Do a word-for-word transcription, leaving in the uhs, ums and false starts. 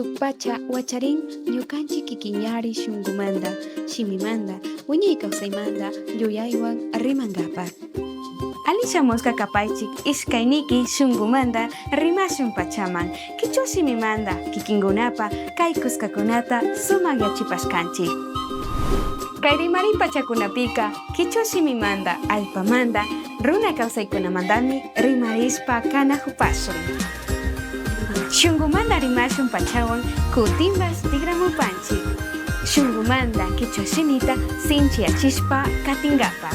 Shuk pacha wacharin ñukanchik kikinllari shungumanta, shimimanta, wiñay kawsaymanta yuyaywan rimankapak. Alli shamushka kapaychik ishkayniki shungumanta rimashun pachaman, kichwa shimimanta kikinkunapa kay kuskakunata sumakyachipashkanchik. Kay rimarin pachakunapika kichwa shimimanta, allpamanta, runa kawsaykunamantami rimarishpa kanakupashun. Shungumanta rimashun pachawan kutinpash tikramupanchik. Shungumanta kichwa shimita sinchiyachishpa katinkapak.